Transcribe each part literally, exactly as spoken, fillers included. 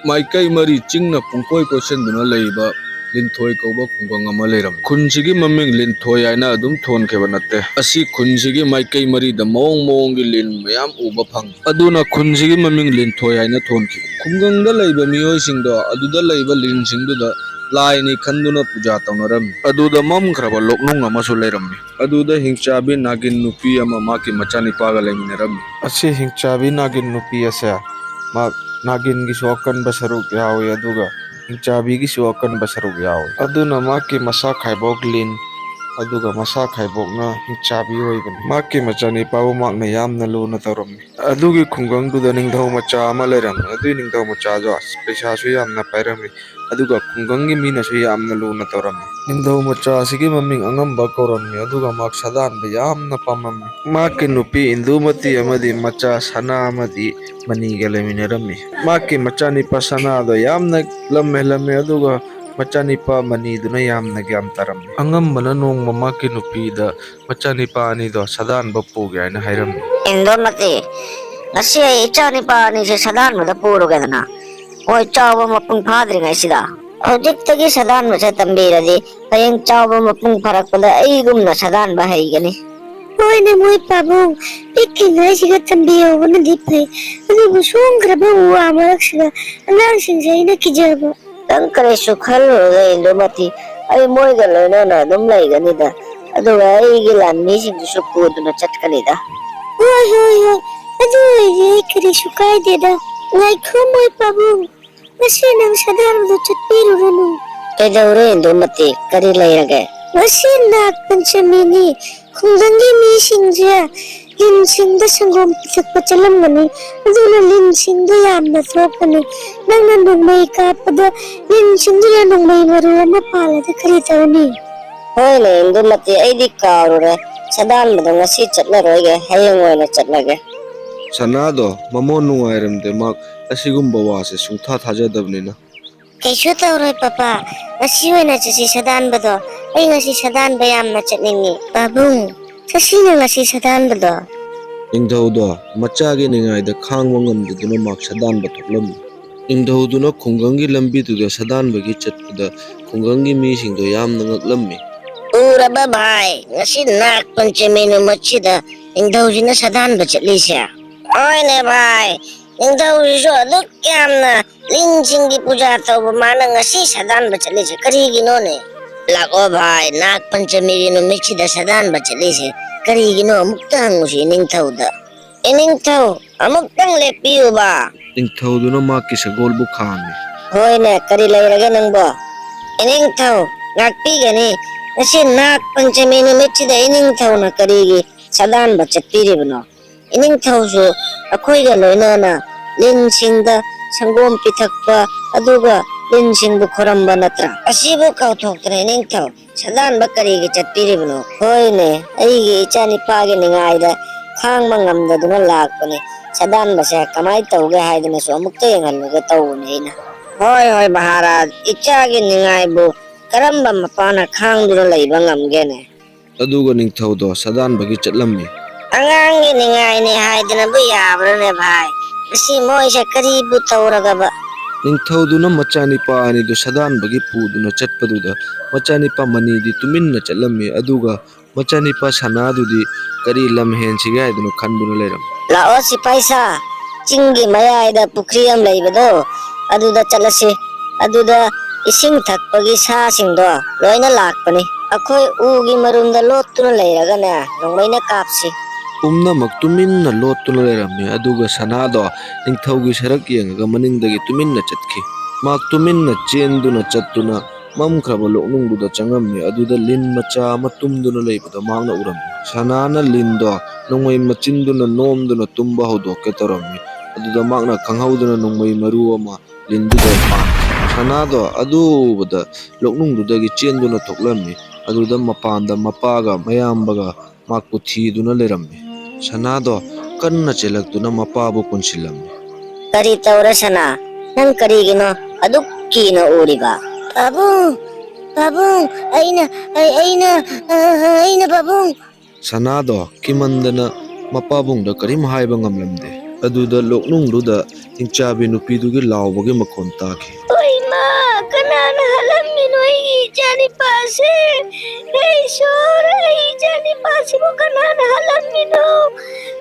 ꯃꯥꯏꯀꯩ ꯃꯔꯤ ꯆꯤꯡꯅ ꯄꯨꯡꯀꯣꯏ ꯀꯣꯏꯁꯤꯟꯗꯨꯅ ꯂꯩꯕ ꯂꯤꯟꯊꯣꯏ ꯀꯧꯕ ꯈꯨꯡꯒꯪ ꯑꯃ ꯂꯩꯔꯝꯃꯤ꯫ ꯈꯨꯟꯁꯤꯒꯤ ꯃꯃꯤꯡ ꯂꯤꯟꯊꯣꯏ ꯍꯥꯏꯅ ꯑꯗꯨꯝ ꯊꯣꯟꯈꯤꯕ ꯅꯠꯇꯦ꯫ ꯑꯁꯤ ꯈꯨꯟꯁꯤꯒꯤ ꯃꯥꯏꯀꯩ ꯃꯔꯤꯗ ꯃꯑꯣꯡ ꯃꯑꯣꯡꯒꯤ ꯂꯤꯟ ꯃꯌꯥꯝ ꯎꯕ ꯐꯪꯉꯤ꯫ ꯑꯗꯨꯅ ꯈꯨꯟꯁꯤꯒꯤ ꯃꯃꯤꯡ ꯂꯤꯟꯊꯣꯏ ꯍꯥꯏꯅ ꯊꯣꯟꯈꯤ꯫ ꯈꯨꯡꯒꯪꯗ ꯂꯩꯕ ꯃꯤꯑꯣꯏꯁꯤꯡꯗꯣ ꯑꯗꯨꯗ ꯂꯩꯕ ꯂꯤꯟꯁꯤꯡꯗꯨꯗ ꯂꯥꯏꯅꯤ ꯈꯟꯗꯨꯅ ꯄꯨꯖꯥ ꯇꯧꯅꯔꯝꯃꯤ꯫ ꯑꯗꯨꯗ ꯃꯝꯈ꯭ꯔꯕ ꯂꯣꯛꯅꯨꯡ ꯑꯃꯁꯨ ꯂꯩꯔꯝꯃꯤ꯫ ꯑꯗꯨꯗ ꯍꯤꯡꯆꯥꯕꯤ ꯅꯥꯒꯤꯟ ꯅꯨꯄꯤ ꯑꯃ ꯃꯍꯥꯛꯀꯤ ꯃꯆꯥꯅꯤꯄꯥꯒ ꯂꯩꯃꯤꯟꯅꯔꯝꯃꯤ꯫ ꯑꯁꯤ ꯍꯤꯡꯆꯥꯕꯤ ꯅꯥꯒꯤꯟ ꯅꯨꯄꯤ ꯑꯁꯦ ꯃꯍꯥꯛ ꯅꯥꯒꯤꯟꯒꯤꯁꯨ ꯑꯀꯟꯕ ꯁꯔꯨꯛ ꯌꯥꯎꯏ, ꯑꯗꯨꯒ ꯍꯤꯡꯆꯥꯕꯤꯒꯤꯁꯨ ꯑꯀꯟꯕ ꯁꯔꯨꯛ ꯌꯥꯎꯏ꯫ ꯑꯗꯨꯅ ꯃꯍꯥꯛꯀꯤ ꯃꯁꯥ ꯈꯥꯏꯕꯣꯛ ꯂꯤꯟ, ꯑꯗꯨꯒ ꯃꯁꯥ ꯈꯥꯏꯕꯣꯛꯅ ꯍꯤꯡꯆꯥꯕꯤ ꯑꯣꯏꯕꯅꯤ꯫ ꯃꯍꯥꯛꯀꯤ ꯃꯆꯥꯅꯤꯄꯥꯕꯨ ꯃꯍꯥꯛꯅ ꯌꯥꯝꯅ ꯂꯨꯅ ꯇꯧꯔꯝꯃꯤ꯫ ꯑꯗꯨꯒꯤ ꯈꯨꯡꯒꯪꯗꯨꯗ ꯅꯤꯡꯊꯧ ꯃꯆꯥ ꯑꯃ ꯂꯩꯔꯝꯃꯤ꯫ ꯑꯗꯨꯒꯤ ꯅꯤꯡꯊꯧ ꯃꯆꯥꯗꯣ ꯄꯩꯁꯥꯁꯨ ꯌꯥꯝꯅ ꯄꯥꯏꯔꯝꯃꯤ, ꯑꯗꯨꯒ ꯈꯨꯡꯒꯪꯒꯤ ꯃꯤꯅꯁꯨ ꯌꯥꯝꯅ ꯂꯨꯅ ꯇꯧꯔꯝꯃꯤ꯫ ꯅꯤꯡꯊꯧ ꯃꯆꯥ ꯑꯁꯤꯒꯤ ꯃꯃꯤꯡ ꯑꯉꯝꯕ ꯀꯧꯔꯝꯃꯤ, ꯑꯗꯨꯒ ꯃꯍꯥꯛ ꯁꯥꯗꯥꯟꯕ ꯌꯥꯝꯅ ꯄꯥꯝꯃꯝꯃꯤ꯫ ꯃꯍꯥꯛꯀꯤ ꯅꯨꯄꯤ ꯏꯟꯗꯨꯃꯇꯤ ꯑꯃꯗꯤ ꯃꯆꯥ ꯁꯅꯥ ꯑꯃꯗꯤ ꯃꯅꯤꯒ ꯂꯩꯃꯤꯟꯅꯔꯝꯃꯤ꯫ ꯃꯍꯥꯛꯀꯤ ꯃꯆꯥꯅꯤꯄꯥ ꯁꯅꯥꯗꯣ ꯌꯥꯝꯅ ꯂꯝ ꯍꯦꯜꯂꯝꯃꯤ, ꯑꯗꯨꯒ ꯃꯆꯥꯅꯤꯄꯥ ꯃꯅꯤꯗꯨꯅ ꯌꯥꯝꯅ ꯒ꯭ꯌꯥꯟ ꯇꯥꯔꯝꯃꯤ꯫ ꯑꯉꯝꯕꯅ ꯅꯣꯡꯃ ꯃꯍꯥꯛꯀꯤ ꯅꯨꯄꯤꯗ ꯃꯆꯥꯅꯤꯄꯥ ꯑꯅꯤꯗꯣ ꯁꯥꯗꯥꯟꯕ ꯄꯨꯒꯦ ꯍꯥꯏꯅ ꯍꯥꯏꯔꯝꯃꯤ꯫ ꯏꯟꯗꯨꯃꯇꯤ, ꯉꯁꯤ ꯑꯩ ꯏꯆꯥꯅꯤꯄꯥ ꯑꯅꯤꯁꯦ ꯁꯥꯗꯥꯟꯕꯗ ꯄꯨꯔꯨꯒꯦꯗꯅ꯫ ꯃꯣꯏ ꯆꯥꯎꯕ ꯃꯄꯨꯡ ꯐꯥꯗ꯭ꯔꯤꯉꯩꯁꯤꯗ꯫ ꯍꯧꯖꯤꯛꯇꯒꯤ ꯁꯥꯗꯥꯟꯕꯁꯦ ꯇꯝꯕꯤꯔꯗꯤ ꯍꯌꯦꯡ ꯆꯥꯎꯕ ꯃꯄꯨꯡ ꯐꯥꯔꯛꯄꯗ ꯑꯩꯒꯨꯝꯅ ꯁꯥꯗꯥꯟꯕ ꯍꯩꯒꯅꯤ꯫ ꯍꯣꯏꯅꯦ, ꯃꯣꯏ ꯄꯥꯕꯨꯡ, ꯄꯤꯛꯂꯤꯉꯩꯁꯤꯒ ꯇꯝꯕꯤꯍꯧꯕꯅꯗꯤ ꯐꯩ꯫ ꯑꯗꯨꯕꯨ ꯁꯣꯡꯈ꯭ꯔꯕ ꯎ ꯋꯥ ꯃꯔꯛꯁꯤꯗ ꯑꯉꯥꯡꯁꯤꯡꯁꯦ ꯑꯩꯅ ꯀꯤꯖꯕ꯫ ꯅꯪ ꯀꯔꯤꯁꯨ ꯈꯜꯂꯨꯅꯨꯗ, ꯏꯟꯗꯨꯃꯇꯤ꯫ ꯑꯩ ꯃꯣꯏꯒ ꯂꯣꯏꯅꯅ ꯑꯗꯨꯝ ꯂꯩꯒꯅꯤꯗ꯫ ꯑꯗꯨꯒ ꯑꯩꯒꯤ ꯂꯥꯟꯃꯤꯁꯤꯡꯗꯨꯁꯨ ꯄꯨꯗꯨꯅ ꯆꯠꯀꯅꯤꯗ꯫ ꯍꯣꯏ, ꯍꯣꯏ, ꯍꯣꯏ꯫ ꯑꯗꯨ ꯑꯣꯏꯔꯗꯤ ꯑꯩ ꯀꯔꯤꯁꯨ ꯀꯥꯏꯗꯦꯗ꯫ ꯉꯥꯏꯈꯣ, ꯃꯣꯏ ꯄꯥꯕꯨꯡ꯫ ꯉꯁꯤ ꯅꯪ ꯁꯥꯗꯥꯟꯕꯗ ꯆꯠꯄꯤꯔꯨꯔꯅꯨ꯫ ꯀꯩꯗꯧꯔꯦ, ꯏꯟꯗꯨꯃꯇꯤ? ꯀꯔꯤ ꯂꯩꯔꯒꯦ? ꯉꯁꯤ ꯅꯥꯒ ꯄꯟꯆꯃꯤꯅꯤ꯫ ꯈꯨꯡꯒꯪꯒꯤ ꯃꯤꯁꯤꯡꯁꯦ ꯂꯤꯟꯁꯤꯡꯗ ꯁꯪꯒꯣꯝ ꯄꯤꯊꯛꯄ ꯆꯠꯂꯝꯒꯅꯤ꯫ ꯑꯗꯨꯅ ꯂꯤꯟꯁꯤꯡꯗꯣ ꯌꯥꯝꯅ ꯊꯣꯛꯀꯅꯤ꯫ ꯅꯪꯅ ꯅꯣꯡꯃꯩ ꯀꯥꯞꯄꯗ ꯂꯤꯟꯁꯤꯡꯗꯨꯅ ꯅꯣꯡꯃꯩ ꯃꯔꯨ ꯑꯃ ꯄꯥꯜꯂꯗꯤ ꯀꯔꯤ ꯇꯧꯅꯤ? ꯍꯣꯏꯅꯦ, ꯏꯟꯗꯨꯃꯇꯤ, ꯑꯩꯗꯤ ꯀꯥꯎꯔꯨꯔꯦ꯫ ꯁꯥꯗꯥꯟꯕꯗꯣ ꯉꯁꯤ ꯆꯠꯂꯔꯣꯏꯒꯦ, ꯍꯌꯦꯡ ꯑꯣꯏꯅ ꯆꯠꯂꯒꯦ꯫ ꯁꯅꯥꯗꯣ ꯃꯃꯣꯟ ꯅꯨꯡꯉꯥꯏꯔꯝꯗꯦ, ꯃꯍꯥꯛ ꯑꯁꯤꯒꯨꯝꯕ ꯋꯥꯁꯦ ꯁꯨꯡꯊꯥ ꯊꯥꯖꯗꯕꯅꯤꯅ꯫ ꯀꯩꯁꯨ ꯇꯧꯔꯣꯏ, ꯄꯄꯥ꯫ ꯉꯁꯤ ꯑꯣꯏꯅ ꯆꯠꯁꯤ ꯁꯥꯗꯥꯟꯕꯗꯣ꯫ ꯑꯩ ꯉꯁꯤ ꯁꯥꯗꯥꯟꯕ ꯌꯥꯝꯅ ꯆꯠꯅꯤꯡꯉꯤ꯫ ꯄꯥꯕꯨꯡ, ꯆꯠꯁꯤꯅ ꯉꯁꯤ ꯁꯥꯗꯥꯟꯕꯗꯣ꯫ ꯅꯤꯡꯊꯧꯗꯣ ꯃꯆꯥꯒꯤ ꯅꯤꯡꯉꯥꯏꯗ ꯈꯥꯡꯕ ꯉꯝꯗꯗꯨꯅ ꯃꯍꯥꯛ ꯁꯥꯗꯥꯟꯕ ꯊꯣꯛꯂꯝꯃꯤ꯫ ꯅꯤꯡꯊꯧꯗꯨꯅ ꯈꯨꯡꯒꯪꯒꯤ ꯂꯝꯕꯤꯗꯨꯗ ꯁꯥꯗꯥꯟꯕꯒꯤ ꯆꯠꯄꯗ ꯈꯨꯡꯒꯪꯒꯤ ꯃꯤꯁꯤꯡꯗꯣ ꯌꯥꯝꯅ ꯉꯛꯂꯝꯃꯤ꯫ "ꯎꯔꯕ ꯚꯥꯏ, ꯉꯁꯤ ꯅꯥꯒ ꯄꯟꯆꯃꯤ ꯅꯨꯃꯤꯠꯁꯤꯗ ꯅꯤꯡꯊꯧꯁꯤꯅ ꯁꯥꯗꯥꯟꯕ ꯆꯠꯂꯤꯁꯦ?" "ꯍꯣꯏꯅꯦ ꯚꯥꯏ, ꯅꯤꯡꯊꯧꯁꯤꯁꯨ ꯑꯗꯨꯛ ꯌꯥꯝꯅ ꯂꯤꯟꯁꯤꯡꯒꯤ ꯄꯨꯖꯥ ꯇꯧꯕ ꯃꯥꯅ ꯉꯁꯤ ꯁꯥꯗꯥꯟꯕ ꯆꯠꯂꯤꯁꯦ ꯀꯔꯤꯒꯤꯅꯣꯅꯦ?" "ꯂꯥꯛꯑꯣ ꯚꯥꯏ, ꯅꯥꯒ ꯄꯟꯆꯃꯤꯒꯤ ꯅꯨꯃꯤꯠꯁꯤꯗ ꯁꯥꯗꯥꯟꯕ ꯆꯠꯂꯤꯁꯦ ꯀꯔꯤꯒꯤꯅꯣ ꯑꯃꯨꯛꯇ ꯍꯪꯉꯨꯁꯤ ꯏꯅꯤꯡꯊꯧꯗ꯫ ꯏꯅꯤꯡꯊꯧ, ꯑꯃꯨꯛꯇꯪ ꯂꯦꯞꯄꯤꯌꯨꯕ!" ꯅꯤꯡꯊꯧꯗꯨꯅ ꯃꯍꯥꯛꯀꯤ ꯁꯒꯣꯜꯕꯨ ꯈꯥꯝꯃꯤ꯫ "ꯍꯣꯏꯅꯦ, ꯀꯔꯤ ꯂꯩꯔꯒꯦ ꯅꯪꯕꯣ?" "ꯏꯅꯤꯡꯊꯧ, ꯉꯥꯛꯄꯤꯒꯅꯤ꯫ ꯉꯁꯤ ꯅꯥꯒ ꯄꯟꯆꯃꯤ ꯅꯨꯃꯤꯠꯁꯤꯗ ꯏꯅꯤꯡꯊꯧꯅ ꯀꯔꯤꯒꯤ ꯁꯥꯗꯥꯟꯕ ꯆꯠꯄꯤꯔꯤꯕꯅꯣ? ꯏꯅꯤꯡꯊꯧꯁꯨ ꯑꯩꯈꯣꯏꯒ ꯂꯣꯏꯅꯅ ꯂꯤꯟꯁꯤꯡꯗ ꯁꯪꯒꯣꯝ ꯄꯤꯊꯛꯄ, ꯑꯗꯨꯒ ꯂꯤꯟꯁꯤꯡꯕꯨ ꯈꯣꯔꯝꯕ ꯅꯠꯇ꯭ꯔꯥ? ꯑꯁꯤꯕꯨ ꯀꯥꯎꯊꯣꯛꯇꯅ ꯏꯅꯤꯡꯊꯧ ꯁꯥꯗꯥꯟꯕ ꯀꯔꯤꯒꯤ ꯆꯠꯄꯤꯔꯤꯕꯅꯣ?" "ꯍꯣꯏꯅꯦ, ꯑꯩꯒꯤ ꯏꯆꯥ ꯅꯤꯄꯥꯒꯤ ꯅꯤꯡꯉꯥꯏꯗ ꯈꯥꯡꯕ ꯉꯝꯗꯗꯨꯅ ꯂꯥꯛꯄꯅꯦ꯫ ꯁꯥꯗꯥꯟꯕꯁꯦ ꯀꯃꯥꯏꯅ ꯇꯧꯒꯦ ꯍꯥꯏꯗꯅꯁꯨ ꯑꯃꯨꯛꯇ ꯌꯦꯡꯍꯜꯂꯨꯒꯦ ꯇꯧꯕꯅꯦ ꯑꯩꯅ꯫" "ꯍꯣꯏ, ꯍꯣꯏ, ꯃꯍꯥꯔꯥꯖ, ꯏꯆꯥꯒꯤ ꯅꯤꯡꯉꯥꯏꯕꯨ ꯀꯔꯝꯕ ꯃꯄꯥꯅ ꯈꯥꯡꯗꯨꯅ ꯂꯩꯕ ꯉꯝꯒꯦꯅꯦ?" ꯑꯗꯨꯒ ꯅꯤꯡꯊꯧꯗꯣ ꯁꯥꯗꯥꯟꯕꯒꯤ ꯆꯠꯂꯝꯃꯤ꯫ "ꯑꯉꯥꯡꯒꯤ ꯅꯤꯡꯉꯥꯏꯅꯤ ꯍꯥꯏꯗꯅꯕꯨ ꯌꯥꯕ꯭ꯔꯥꯅꯦ ꯚꯥꯏ? ꯉꯁꯤ ꯃꯣꯏꯁꯦ ꯀꯔꯤꯕꯨ ꯇꯧꯔꯒꯕ?" ꯅꯤꯡꯊꯧꯗꯨꯅ ꯃꯆꯥꯅꯤꯄꯥ ꯑꯅꯤꯗꯨ ꯁꯥꯗꯥꯟꯕꯒꯤ ꯄꯨꯗꯨꯅ ꯆꯠꯄꯗꯨꯗ ꯃꯆꯥꯅꯤꯄꯥ ꯃꯅꯤꯗꯤ ꯇꯨꯃꯤꯟꯅ ꯆꯠꯂꯝꯃꯤ, ꯑꯗꯨꯒ ꯃꯆꯥꯅꯤꯄꯥ ꯁꯅꯥꯗꯨꯗꯤ ꯀꯔꯤ ꯂꯝ ꯍꯦꯟꯁꯤꯒꯦ ꯍꯥꯏꯗꯨꯅ ꯈꯟꯗꯨꯅ ꯂꯩꯔꯝꯃꯤ꯫ "ꯂꯥꯛꯑꯣ ꯁꯤꯐꯥꯏ ꯁꯥ, ꯆꯤꯡꯒꯤ ꯃꯌꯥꯏꯗ ꯄꯨꯈ꯭ꯔꯤ ꯑꯃ ꯂꯩꯕꯗꯣ, ꯑꯗꯨꯗ ꯆꯠꯂꯁꯤ꯫ ꯑꯗꯨꯗ ꯏꯁꯤꯡ ꯊꯛꯄꯒꯤ ꯁꯥꯁꯤꯡꯗꯣ ꯂꯣꯏꯅ ꯂꯥꯛꯄꯅꯤ꯫ ꯑꯩꯈꯣꯏ ꯎꯒꯤ ꯃꯔꯨꯝꯗ ꯂꯣꯠꯇꯨꯅ ꯂꯩꯔꯒꯅꯦ, ꯅꯣꯡꯃꯩꯅ ꯀꯥꯞꯁꯤ꯫" ꯄꯨꯝꯅꯃꯛ ꯇꯨꯃꯤꯟꯅ ꯂꯣꯠꯇꯨꯅ ꯂꯩꯔꯝꯃꯤ, ꯑꯗꯨꯒ ꯁꯅꯥꯗꯣ ꯅꯤꯡꯊꯧꯒꯤ ꯁꯔꯛ ꯌꯦꯡꯉꯒ ꯃꯅꯤꯡꯗꯒꯤ ꯇꯨꯃꯤꯟꯅ ꯆꯠꯈꯤ꯫ ꯃꯍꯥꯛ ꯇꯨꯃꯤꯟꯅ ꯆꯦꯟꯗꯨꯅ ꯆꯠꯇꯨꯅ ꯃꯝꯈ꯭ꯔꯕ ꯂꯣꯛꯅꯨꯡꯗꯨꯗ ꯆꯪꯉꯝꯃꯤ꯫ ꯑꯗꯨꯗ ꯂꯤꯟ ꯃꯆꯥ ꯑꯃ ꯇꯨꯝꯗꯨꯅ ꯂꯩꯕꯗꯣ ꯃꯍꯥꯛꯅ ꯎꯔꯝꯃꯤ꯫ ꯁꯅꯥꯅ ꯂꯤꯟꯗꯣ ꯅꯣꯡꯃꯩ ꯃꯆꯤꯟꯗꯨꯅ ꯅꯣꯝꯗꯨꯅ ꯇꯨꯝꯕ ꯍꯧꯗꯣꯛꯀꯦ ꯇꯧꯔꯝꯃꯤ꯫ ꯑꯗꯨꯗ ꯃꯍꯥꯛꯅ ꯈꯪꯍꯧꯗꯅ ꯅꯣꯡꯃꯩ ꯃꯔꯨ ꯑꯃ ꯂꯤꯟꯗꯨꯗ ꯄꯥꯟꯈꯤ꯫ ꯁꯅꯥꯗꯣ ꯑꯗꯨ ꯎꯕꯗ ꯂꯣꯛꯅꯨꯡꯗꯨꯗꯒꯤ ꯆꯦꯟꯗꯨꯅ ꯊꯣꯛꯂꯝꯃꯤ꯫ ꯑꯗꯨꯗ ꯃꯄꯥꯟꯗ ꯃꯄꯥꯒ ꯃꯌꯥꯝꯕꯒ ꯃꯍꯥꯛꯄꯨ ꯊꯤꯗꯨꯅ ꯂꯩꯔꯝꯃꯤ꯫ ꯁꯅꯥꯗꯣ ꯀꯟꯅ ꯆꯦꯜꯂꯛꯇꯨꯅ ꯃꯄꯥꯕꯨ ꯀꯣꯟꯁꯤꯜꯂꯝꯃꯤ꯫ "ꯀꯔꯤ ꯇꯧꯔꯦ ꯁꯅꯥ? ꯅꯪ ꯀꯔꯤꯒꯤꯅꯣ ꯑꯗꯨꯛ ꯀꯤꯅ ꯎꯔꯤꯕ?" "ꯄꯥꯕꯨꯡ, ꯄꯥꯕꯨꯡ, ꯑꯩꯅ, ꯑꯩ, ꯑꯩꯅ, ꯑ, ꯑꯩꯅ ꯄꯥꯕꯨꯡ꯫" ꯁꯅꯥꯗꯣ ꯀꯤꯃꯟꯗꯅ ꯃꯄꯥꯕꯨꯡꯗ ꯀꯔꯤꯝ ꯍꯥꯏꯕ ꯉꯝꯂꯝꯗꯦ꯫ ꯑꯗꯨꯗ ꯂꯣꯛꯅꯨꯡꯗꯨꯗ ꯍꯤꯡꯆꯥꯕꯤ ꯅꯨꯄꯤꯗꯨꯒꯤ ꯂꯥꯎꯕꯒꯤ ꯃꯈꯣꯟ ꯇꯥꯈꯤ꯫ ꯑꯣ ꯏꯃꯥ, ꯀꯅꯥꯅ ꯍꯥꯠꯂꯝꯃꯤꯅꯣ ꯑꯩꯒꯤ ꯏꯆꯥꯅꯤꯄꯥꯁꯦ? ꯍꯦ ꯏꯁꯣꯔ, ꯑꯩ ꯏꯆꯥꯅꯤꯄꯥꯁꯤꯕꯨ ꯀꯅꯥꯅ ꯍꯥꯠꯂꯝꯃꯤꯅꯣ?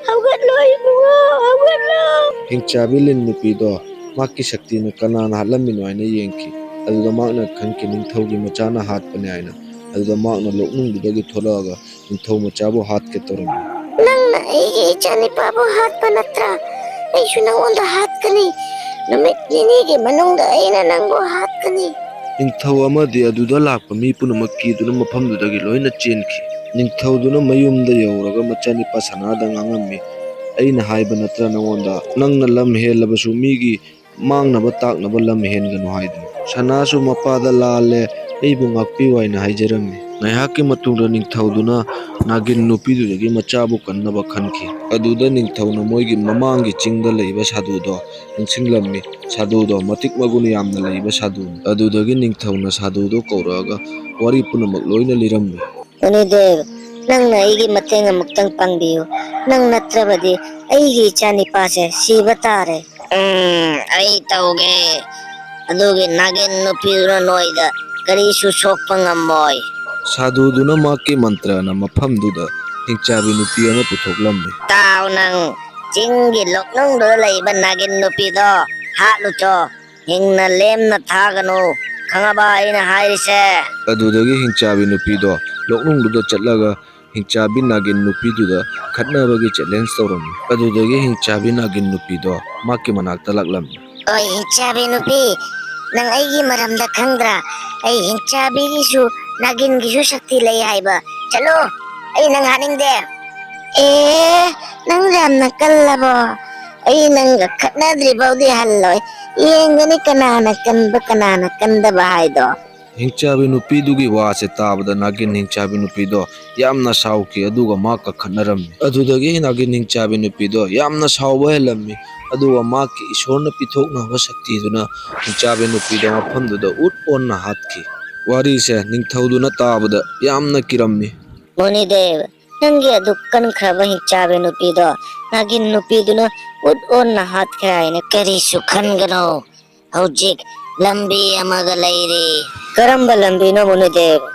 ꯍꯧꯒꯠꯂꯣ ꯏꯕꯨꯡꯉꯣ, ꯍꯧꯒꯠꯂꯣ꯫ ꯍꯤꯡꯆꯥꯕꯤ ꯂꯤꯟ ꯅꯨꯄꯤꯗꯣ ꯃꯍꯥꯛꯀꯤ ꯁꯛꯇꯤꯅ ꯀꯅꯥꯅ ꯍꯥꯠꯂꯝꯃꯤꯅꯣ ꯍꯥꯏꯅ ꯌꯦꯡꯈꯤ꯫ ꯑꯗꯨꯗ ꯃꯍꯥꯛꯅ ꯈꯟꯈꯤ, ꯅꯤꯡꯊꯧꯒꯤ ꯃꯆꯥꯅ ꯍꯥꯠꯄꯅꯦ ꯍꯥꯏꯅ꯫ ꯑꯗꯨꯗ ꯃꯍꯥꯛꯅ ꯂꯣꯛꯅꯨꯡꯗꯨꯗꯒꯤ ꯊꯣꯛꯂꯛꯑꯒ ꯅꯤꯡꯊꯧ ꯃꯆꯥꯕꯨ ꯍꯥꯠꯀꯦ ꯇꯧꯔꯝꯃꯤ꯫ ꯅꯪꯅ ꯑꯩꯒꯤ ꯏꯆꯥꯅꯤꯄꯥꯕꯨ ꯍꯥꯠꯄ ꯅꯠꯇ꯭ꯔꯥ? ꯑꯩꯁꯨ ꯅꯉꯣꯟꯗ ꯍꯥꯠꯀꯅꯤ꯫ ꯅꯨꯃꯤꯠ ꯅꯤꯅꯤꯒꯤ ꯃꯅꯨꯡꯗ ꯑꯩꯅ ꯅꯪꯕꯨ ꯍꯥꯠꯀꯅꯤ꯫ ꯅꯤꯡꯊꯧ ꯑꯃꯗꯤ ꯑꯗꯨꯗ ꯂꯥꯛꯄ ꯃꯤ ꯄꯨꯝꯅꯃꯛ ꯀꯤꯗꯨꯅ ꯃꯐꯝꯗꯨꯗꯒꯤ ꯂꯣꯏꯅ ꯆꯦꯟꯈꯤ꯫ ꯅꯤꯡꯊꯧꯗꯨꯅ ꯃꯌꯨꯝꯗ ꯌꯧꯔꯒ ꯃꯆꯥꯅꯤꯄꯥ ꯁꯅꯥꯗ ꯉꯥꯡꯉꯝꯃꯤ, ꯑꯩꯅ ꯍꯥꯏꯕ ꯅꯠꯇ꯭ꯔꯥ ꯅꯉꯣꯟꯗ, ꯅꯪꯅ ꯂꯝ ꯍꯦꯜꯂꯕꯁꯨ ꯃꯤꯒꯤ ꯃꯥꯡꯅꯕ ꯇꯥꯛꯅꯕ ꯂꯝ ꯍꯦꯟꯒꯅꯨ ꯍꯥꯏꯗꯨꯅ? ꯁꯅꯥꯁꯨ ꯃꯄꯥꯗ ꯂꯥꯜꯂꯦ, ꯑꯩꯕꯨ ꯉꯥꯛꯄꯤꯌꯨ ꯍꯥꯏꯅ ꯍꯥꯏꯖꯔꯝꯃꯤ꯫ ꯉꯥꯏꯍꯥꯛꯀꯤ ꯃꯇꯨꯡꯗ ꯅꯤꯡꯊꯧꯗꯨꯅ ꯅꯥꯒꯤꯟ ꯅꯨꯄꯤꯗꯨꯗꯒꯤ ꯃꯆꯥꯕꯨ ꯀꯟꯅꯕ ꯈꯟꯈꯤ꯫ ꯑꯗꯨꯗ ꯅꯤꯡꯊꯧꯅ ꯃꯣꯏꯒꯤ ꯃꯃꯥꯡꯒꯤ ꯆꯤꯡꯗ ꯂꯩꯕ ꯁꯥꯗꯨꯗꯣ ꯅꯤꯡꯁꯤꯡꯂꯝꯃꯤ꯫ ꯁꯥꯗꯨꯗꯣ ꯃꯇꯤꯛ ꯃꯒꯨꯟ ꯌꯥꯝꯅ ꯂꯩꯕ ꯁꯥꯗꯨꯅꯤ꯫ ꯑꯗꯨꯗꯒꯤ ꯅꯤꯡꯊꯧꯅ ꯁꯥꯗꯨꯗꯣ ꯀꯧꯔꯛꯑꯒ ꯋꯥꯔꯤ ꯄꯨꯝꯅꯃꯛ ꯂꯣꯏꯅ ꯂꯤꯔꯝꯃꯤ꯫ ꯃꯨꯅꯤꯗꯦꯕ, ꯅꯪꯅ ꯑꯩꯒꯤ ꯃꯇꯦꯡ ꯑꯃꯨꯛꯇꯪ ꯄꯥꯡꯕꯤꯌꯨ꯫ ꯅꯪ ꯅꯠꯇ꯭ꯔꯕꯗꯤ ꯑꯩꯒꯤ ꯏꯆꯥꯅꯤꯄꯥꯁꯦ ꯁꯤꯕ ꯇꯥꯔꯦ꯫ ꯎꯝ, ꯑꯩ ꯇꯧꯒꯦ꯫ ꯑꯗꯨꯒꯤ ꯅꯥꯒꯤꯟ ꯅꯨꯄꯤꯗꯨꯅ ꯅꯣꯏꯗ ꯀꯔꯤꯁꯨ ꯁꯣꯛꯄ ꯉꯝꯃꯣꯏ꯫ ꯁꯥꯗꯨꯗꯨꯅ ꯃꯍꯥꯛꯀꯤ ꯃꯟꯇ꯭ꯔꯅ ꯃꯐꯝꯗꯨꯗ ꯍꯤꯡꯆꯥꯕꯤ ꯅꯨꯄꯤ ꯑꯃ ꯄꯨꯊꯣꯛꯂꯝꯃꯤ꯫ ꯇꯥꯎ ꯅꯪ, ꯆꯤꯡꯒꯤ ꯂꯣꯛꯅꯨꯡꯗꯨꯗ ꯂꯩꯕ ꯅꯥꯒꯤꯟ ꯅꯨꯄꯤꯗꯣ ꯍꯥꯠꯂꯨꯆꯣ꯫ ꯍꯤꯡꯅ ꯂꯦꯝꯅ ꯊꯥꯒꯅꯨ꯫ ꯈꯪꯉꯕ ꯑꯩꯅ ꯍꯥꯏꯔꯤꯁꯦ? ꯑꯗꯨꯗꯒꯤ ꯍꯤꯡꯆꯥꯕꯤ ꯅꯨꯄꯤꯗꯣ ꯂꯣꯛꯅꯨꯡꯗꯨꯗ ꯆꯠꯂꯒ ꯍꯤꯡꯆꯥꯕꯤ ꯅꯥꯒꯤꯟ ꯅꯨꯄꯤꯗꯨꯗ ꯈꯠꯅꯕꯒꯤ ꯆꯦꯂꯦꯟꯖ ꯇꯧꯔꯝꯃꯤ꯫ ꯑꯗꯨꯗꯒꯤ ꯍꯤꯡꯆꯥꯕꯤ ꯅꯥꯒꯤꯟ ꯅꯨꯄꯤꯗꯣ ꯃꯍꯥꯛꯀꯤ ꯃꯅꯥꯛꯇ ꯂꯥꯛꯂꯝꯃꯤ꯫ ꯑꯣꯏ ꯍꯤꯡꯆꯥꯕꯤ ꯅꯨꯄꯤ, ꯅꯪ ꯑꯩꯒꯤ ꯃꯔꯝꯗ ꯈꯪꯗ꯭ꯔꯥ? ꯑꯩ ꯍꯤꯡꯆꯥꯕꯤꯒꯤꯁꯨ ꯅꯥꯒꯤꯟꯒꯤꯁꯨ ꯁꯛꯇꯤ ꯂꯩ ꯍꯥꯏꯕ꯫ ꯆꯠꯂꯣ, ꯑꯩ ꯅꯪ ꯍꯥꯠꯅꯤꯡꯗꯦ꯫ ꯑꯦ, ꯅꯪ ꯌꯥꯝꯅ ꯀꯜꯂꯕꯣ? ꯑꯩ ꯅꯪꯒ ꯈꯠꯅꯗ꯭ꯔꯤ ꯐꯥꯎꯗꯤ ꯍꯜꯂꯣꯏ꯫ ꯌꯦꯡꯒꯅꯤ ꯀꯅꯥꯅ ꯀꯟꯕ ꯀꯅꯥꯅ ꯀꯟꯗꯕ ꯍꯥꯏꯗꯣ꯫ ꯍꯤꯡꯆꯥꯕꯤ ꯅꯨꯄꯤꯗꯨꯒꯤ ꯋꯥꯁꯦ ꯇꯥꯕꯗ ꯅꯥꯒꯤꯟ ꯍꯤꯡꯆꯥꯕꯤ ꯅꯨꯄꯤꯗꯣ ꯌꯥꯝꯅ ꯁꯥꯎꯈꯤ, ꯑꯗꯨꯒ ꯃꯥ ꯀꯛꯈꯠꯅꯔꯝꯃꯤ꯫ ꯑꯗꯨꯗꯒꯤ ꯅꯥꯒꯤꯟ ꯍꯤꯡꯆꯥꯕꯤ ꯅꯨꯄꯤꯗꯣ ꯌꯥꯝꯅ ꯁꯥꯎꯕ ꯍꯦꯜꯂꯝꯃꯤ, ꯑꯗꯨꯒ ꯃꯍꯥꯛꯀꯤ ꯏꯁꯣꯔꯅ ꯄꯤꯊꯣꯛꯅꯕ ꯁꯛꯇꯤꯗꯨꯅ ꯍꯤꯡꯆꯥꯕꯤ ꯅꯨꯄꯤꯗꯣ ꯃꯐꯝꯗꯨꯗ ꯎꯠ ꯑꯣꯟꯅ ꯍꯥꯠꯈꯤ꯫ ꯋꯥꯔꯤꯁꯦ ꯅꯤꯡꯊꯧꯗꯨꯅ ꯇꯥꯕꯗ ꯌꯥꯝꯅ ꯀꯤꯔꯝꯃꯤ꯫ ꯃꯨꯅꯤꯗꯦꯕ, ꯅꯪꯒꯤ ꯑꯗꯨꯛ ꯀꯟꯈ꯭ꯔꯕ ꯍꯤꯡꯆꯥꯕꯤ ꯅꯨꯄꯤꯗꯣ ꯅꯥꯒꯤꯟ ꯅꯨꯄꯤꯗꯨꯅ ꯎꯠ ꯑꯣꯟꯅ ꯍꯥꯠꯈ꯭ꯔꯦ ꯍꯥꯏꯅ꯫ ꯀꯔꯤꯁꯨ ꯈꯟꯒꯅꯣ, ꯍꯧꯖꯤꯛ ꯂꯝꯕꯤ ꯑꯃꯒ ꯂꯩꯔꯤ꯫ ꯀꯔꯝꯕ ꯂꯝꯕꯤꯅꯣ, ꯃꯨꯅꯤꯗꯦꯕ?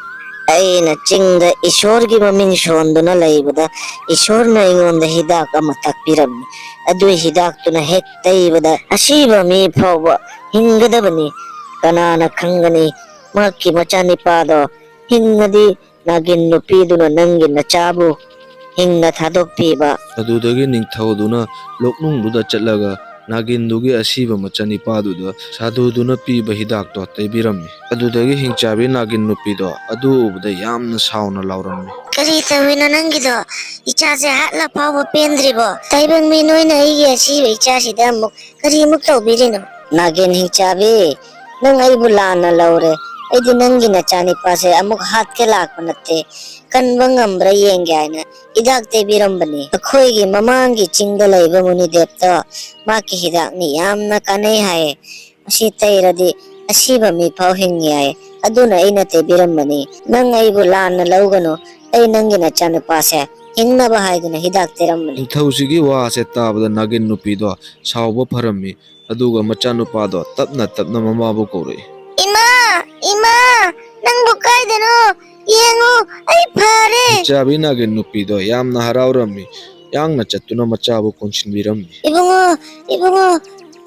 ꯑꯩꯅ ꯆꯤꯡꯗ ꯏꯁꯣꯔꯒꯤ ꯃꯃꯤꯡ ꯁꯣꯟꯗꯨꯅ ꯂꯩꯕꯗ, ꯏꯁꯣꯔꯅ ꯑꯩꯉꯣꯟꯗ ꯍꯤꯗꯥꯛ ꯑꯃ ꯇꯥꯛꯄꯤꯔꯝꯃꯤ꯫ ꯑꯗꯨ ꯍꯤꯗꯥꯛꯇꯨꯅ ꯍꯦꯛ ꯇꯩꯕꯗ, ꯑꯁꯤꯕ ꯃꯤ ꯐꯥꯎꯕ ꯍꯤꯡꯒꯗꯕꯅꯤ꯫ ꯀꯅꯥꯅ ꯈꯪꯒꯅꯤ, ꯃꯍꯥꯛꯀꯤ ꯃꯆꯥꯅꯤꯄꯥꯗꯣ ꯍꯤꯡꯉꯗꯤ, ꯅꯥꯒꯤꯟ ꯅꯨꯄꯤꯗꯨꯅ ꯅꯪꯒꯤ ꯅꯆꯥꯕꯨ ꯍꯤꯡꯅ ꯊꯥꯗꯣꯛꯄꯤꯕ꯫ ꯑꯗꯨꯗꯒꯤ ꯅꯤꯡꯊꯧꯗꯨꯅ ꯂꯣꯛꯅꯨꯡꯗꯨꯗ ꯆꯠꯂꯒ ꯅꯥꯒꯤꯟꯗꯨꯒꯤ ꯑꯁꯤꯕ ꯃꯆꯥꯅꯤꯄꯥꯗꯨꯗ ꯁꯥꯗꯨꯗꯨꯅ ꯄꯤꯕ ꯍꯤꯗꯥꯛꯇꯣ ꯇꯩꯕꯤꯔꯝꯃꯤ꯫ ꯑꯗꯨꯗꯒꯤ ꯍꯤꯡꯆꯥꯕꯤ ꯅꯥꯒꯤꯟ ꯅꯨꯄꯤꯗꯣ ꯑꯗꯨ ꯎꯕꯗ ꯌꯥꯝꯅ ꯁꯥꯎꯅ ꯂꯥꯎꯔꯝꯃꯤ꯫ "ꯀꯔꯤ ꯇꯧꯔꯤꯅꯣ ꯅꯪꯒꯤꯗꯣ? ꯏꯆꯥꯁꯦ ꯍꯥꯠꯂ ꯐꯥꯎꯕ ꯄꯦꯟꯗ꯭ꯔꯤꯕꯣ? ꯇꯥꯏꯕꯪ ꯃꯤ ꯅꯣꯏꯅ ꯑꯩꯒꯤ ꯑꯁꯤꯕ ꯏꯆꯥꯁꯤꯗ ꯑꯃꯨꯛ ꯀꯔꯤꯃꯨꯛ ꯇꯧꯕꯤꯔꯤꯅꯣ?" "ꯅꯥꯒꯤꯟ ꯍꯤꯡꯆꯥꯕꯤ, ꯅꯪ ꯑꯩꯕꯨ ꯂꯥꯟꯅ ꯂꯧꯔꯦ꯫ ꯑꯩꯗꯤ ꯅꯪꯒꯤ ꯅꯆꯥꯅꯤꯄꯥꯁꯦ ꯑꯃꯨꯛ ꯍꯥꯠꯀꯦ ꯂꯥꯛꯄ ꯅꯠꯇꯦ꯫ ꯀꯟꯕ ꯉꯝꯕ꯭ꯔꯥ ꯌꯦꯡꯒꯦ ꯍꯥꯏꯅ ꯍꯤꯗꯥꯛ ꯇꯩꯕꯤꯔꯝꯕꯅꯤ꯫ ꯑꯩꯈꯣꯏꯒꯤ ꯃꯃꯥꯡꯒꯤ ꯆꯤꯡꯗ ꯂꯩꯕ ꯃꯨꯅꯤꯗꯦꯕꯇꯣ, ꯃꯥꯒꯤ ꯍꯤꯗꯥꯛꯅꯤ, ꯌꯥꯝꯅ ꯀꯥꯟꯅꯩ ꯍꯥꯏꯌꯦ꯫ ꯑꯁꯤ ꯇꯩꯔꯗꯤ ꯑꯁꯤꯕ ꯃꯤ ꯐꯥꯎ ꯍꯤꯡꯉꯤ ꯍꯥꯏꯌꯦ꯫ ꯑꯗꯨꯅ ꯑꯩꯅ ꯇꯩꯕꯤꯔꯝꯕꯅꯤ꯫ ꯅꯪ ꯑꯩꯕꯨ ꯂꯥꯟꯅ ꯂꯧꯒꯅꯨ꯫ ꯑꯩ ꯅꯪꯒꯤ ꯅꯆꯥꯅꯨꯄꯥꯁꯦ ꯍꯤꯡꯅꯕ ꯍꯥꯏꯗꯨꯅ ꯍꯤꯗꯥꯛ ꯇꯩꯔꯝꯕꯅꯤ꯫" ꯅꯤꯡꯊꯧꯁꯤꯒꯤ ꯋꯥꯁꯦ ꯇꯥꯕꯗ ꯅꯥꯒꯤꯟ ꯅꯨꯄꯤꯗꯣ ꯁꯥꯎꯕ ꯐꯔꯝꯃꯤ꯫ ꯑꯗꯨꯒ ꯃꯆꯥꯅꯨꯄꯥꯗꯣ ꯇꯞꯅ ꯇꯞꯅ ꯃꯃꯥꯕꯨ ꯀꯧꯔꯛꯏ꯫ "ꯏꯃꯥ! ꯏꯃꯥ! ꯅꯪꯕꯨ ꯀꯥꯏꯗꯅꯣ? ꯌꯦꯡꯉꯨ, ꯑꯩ ꯐꯔꯦ!" ꯍꯤꯡꯆꯥꯕꯤ ꯅꯥꯒꯤꯟ ꯅꯨꯄꯤꯗꯣ ꯌꯥꯝꯅ ꯍꯔꯥꯎꯔꯝꯃꯤ꯫ ꯌꯥꯡꯅ ꯆꯠꯇꯨꯅ ꯃꯆꯥꯕꯨ ꯀꯣꯟꯁꯤꯟꯕꯤꯔꯝꯃꯤ꯫ "ꯏꯕꯨꯡꯉꯣ, ꯏꯕꯨꯡꯉꯣ,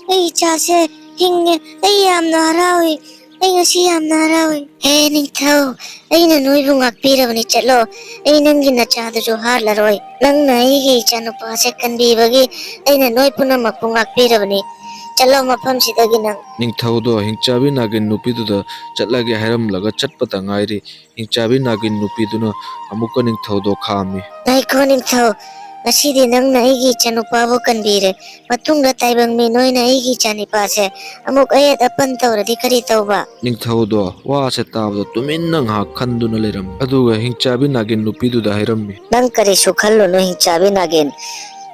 ꯑꯩ ꯏꯆꯥꯁꯦ ꯍꯤꯡꯉꯦ꯫ ꯑꯩ ꯌꯥꯝꯅ ꯍꯔꯥꯎꯏ꯫ ꯑꯩ ꯉꯁꯤ ꯌꯥꯝꯅ ꯍꯔꯥꯎꯏ꯫ ꯍꯦ ꯅꯤꯡꯊꯧ, ꯑꯩꯅ ꯅꯣꯏꯕꯨ ꯉꯥꯛꯄꯤꯔꯕꯅꯤ꯫ ꯆꯠꯂꯣ, ꯑꯩ ꯅꯪꯒꯤ ꯅꯆꯥꯗꯨꯁꯨ ꯍꯥꯠꯂꯔꯣꯏ꯫ ꯅꯪꯅ ꯑꯩꯒꯤ ꯏꯆꯥꯅꯨꯄꯥꯁꯦ ꯀꯟꯕꯤꯕꯒꯤ ꯑꯩꯅ ꯅꯣꯏ ꯄꯨꯝꯅꯃꯛꯄꯨ ꯉꯥꯛꯄꯤꯔꯕꯅꯤ꯫ ꯆꯠꯂꯣ ꯃꯐꯝꯁꯤꯗꯒꯤ ꯅꯪ꯫" ꯅꯤꯡꯊꯧꯗꯣ ꯍꯤꯡꯆꯥꯕꯤ ꯅꯥꯒꯤꯟ ꯅꯨꯄꯤꯗꯨꯗ ꯆꯠꯂꯒꯦ ꯍꯥꯏꯔꯝꯂꯒ ꯆꯠꯄꯇ ꯉꯥꯏꯔꯤ꯫ ꯍꯤꯡꯆꯥꯕꯤ ꯅꯥꯒꯤꯟ ꯅꯨꯄꯤꯗꯨꯅ ꯑꯃꯨꯛꯀ ꯅꯤꯡꯊꯧꯗꯣ ꯈꯥꯝꯃꯤ꯫ "ꯉꯥꯏꯈꯣ ꯅꯤꯡꯊꯧ, ꯉꯁꯤꯗꯤ ꯅꯪꯅ ꯑꯩꯒꯤ ꯏꯆꯥꯅꯨꯄꯥꯕꯨ ꯀꯟꯕꯤꯔꯦ꯫ ꯃꯇꯨꯡꯗ ꯇꯥꯏꯕꯪ ꯃꯤ ꯅꯣꯏꯅ ꯑꯩꯒꯤ ꯏꯆꯥꯅꯤꯄꯥꯁꯦ ꯑꯃꯨꯛ ꯑꯌꯦꯠ ꯑꯄꯟ ꯇꯧꯔꯗꯤ ꯀꯔꯤ ꯇꯧꯕ?" ꯅꯤꯡꯊꯧꯗꯣ ꯋꯥꯁꯦ ꯇꯥꯕꯗ ꯇꯨꯃꯤꯟꯅ ꯉꯥꯏꯍꯥꯛ ꯈꯟꯗꯨꯅ ꯂꯩꯔꯝꯃꯤ꯫ ꯑꯗꯨꯒ ꯍꯤꯡꯆꯥꯕꯤ ꯅꯥꯒꯤꯟ ꯅꯨꯄꯤꯗꯨꯗ ꯍꯥꯏꯔꯝꯃꯤ꯫ "ꯅꯪ ꯀꯔꯤꯁꯨ ꯈꯜꯂꯨꯅꯨ ꯍꯤꯡꯆꯥꯕꯤ ꯅꯥꯒꯤꯟ꯫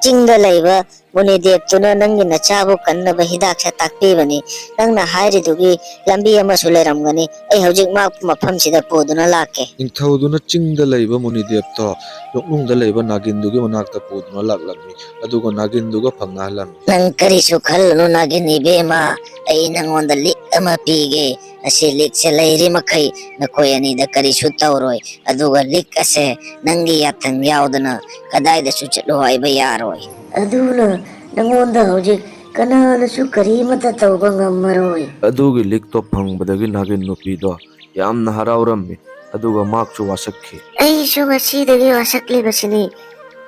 ꯆꯤꯡꯗ ꯂꯩꯕ ꯃꯨꯅꯤꯗꯦꯕꯇꯨꯅ ꯅꯪꯒꯤ ꯅꯆꯥꯕꯨ ꯀꯟꯅꯕ ꯍꯤꯗꯥꯛꯁꯦ ꯇꯥꯛꯄꯤꯕꯅꯤ꯫ ꯅꯪꯅ ꯍꯥꯏꯔꯤꯗꯨꯒꯤ ꯂꯝꯕꯤ ꯑꯃꯁꯨ ꯂꯩꯔꯝꯒꯅꯤ꯫ ꯑꯩ ꯍꯧꯖꯤꯛ ꯃꯍꯥꯛꯄꯨ ꯃꯐꯝꯁꯤꯗ ꯄꯨꯗꯨꯅ ꯂꯥꯛꯀꯦ꯫ ꯅꯤꯡꯊꯧꯗꯨꯅ ꯆꯤꯡꯗ ꯂꯩꯕ ꯃꯨꯅꯤꯗꯦꯕꯇꯣ ꯌꯣꯛꯅꯨꯡꯗ ꯂꯩꯕ ꯅꯥꯒꯤꯟꯗꯨꯒꯤ ꯃꯅꯥꯛꯇ ꯄꯨꯗꯨꯅ ꯂꯥꯛꯂꯝꯃꯤ, ꯑꯗꯨꯒ ꯅꯥꯒꯤꯟꯗꯨꯒ ꯐꯪꯅꯍꯜꯂꯝꯃꯤ꯫ ꯅꯪ ꯀꯔꯤꯁꯨ ꯈꯜꯂꯨꯅꯨ ꯅꯥꯒꯤꯟ ꯏꯕꯦꯝꯃ, ꯑꯩ ꯅꯪꯉꯣꯟꯗ ꯂꯤꯛ ꯑꯃ ꯄꯤꯒꯦ꯫ ꯑꯁꯤ ꯂꯤꯛꯁꯦ ꯂꯩꯔꯤ ꯃꯈꯩ ꯅꯈꯣꯏ ꯑꯅꯤꯗ ꯀꯔꯤꯁꯨ ꯇꯧꯔꯣꯏ꯫ ꯑꯗꯨꯒ ꯂꯤꯛ ꯑꯁꯦ ꯅꯪꯒꯤ ꯌꯥꯊꯪ ꯌꯥꯎꯗꯅ ꯀꯗꯥꯏꯗꯁꯨ ꯆꯠꯂꯨ ꯍꯥꯏꯕ ꯌꯥꯔꯣꯏ꯫ ꯑꯗꯨꯅ ꯅꯪꯉꯣꯟꯗ ꯍꯧꯖꯤꯛ ꯀꯅꯥꯅꯁꯨ ꯀꯔꯤꯃꯠꯇ ꯇꯧꯕ ꯉꯝꯃꯔꯣꯏ꯫ ꯑꯗꯨꯒꯤ ꯂꯤꯛꯇꯣ ꯐꯪꯕꯗꯒꯤ ꯅꯥꯒꯤꯟ ꯅꯨꯄꯤꯗꯣ ꯌꯥꯝꯅ ꯍꯔꯥꯎꯔꯝꯃꯤ, ꯑꯗꯨꯒ ꯃꯍꯥꯛꯁꯨ ꯋꯥꯁꯛꯈꯤ꯫ ꯑꯩꯁꯨ ꯉꯁꯤꯗꯒꯤ ꯋꯥꯁꯛꯂꯤꯕꯁꯤꯅꯤ꯫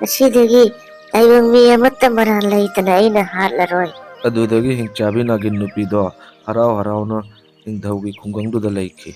ꯉꯁꯤꯗꯒꯤ ꯇꯥꯏꯕꯪ ꯃꯤ ꯑꯃꯠꯇ ꯃꯔꯥꯜ ꯂꯩꯇꯅ ꯑꯩꯅ ꯍꯥꯠꯂꯔꯣꯏ꯫ ꯑꯗꯨꯗꯒꯤ ꯍꯤꯡꯆꯥꯕꯤ ꯅꯥꯒꯤꯟ ꯅꯨꯄꯤꯗꯣ ꯍꯔꯥꯎ ꯍꯔꯥꯎꯅ ꯅꯤꯡꯊꯧꯒꯤ ꯈꯨꯡꯒꯪꯗꯨꯗ ꯂꯩꯈꯤ꯫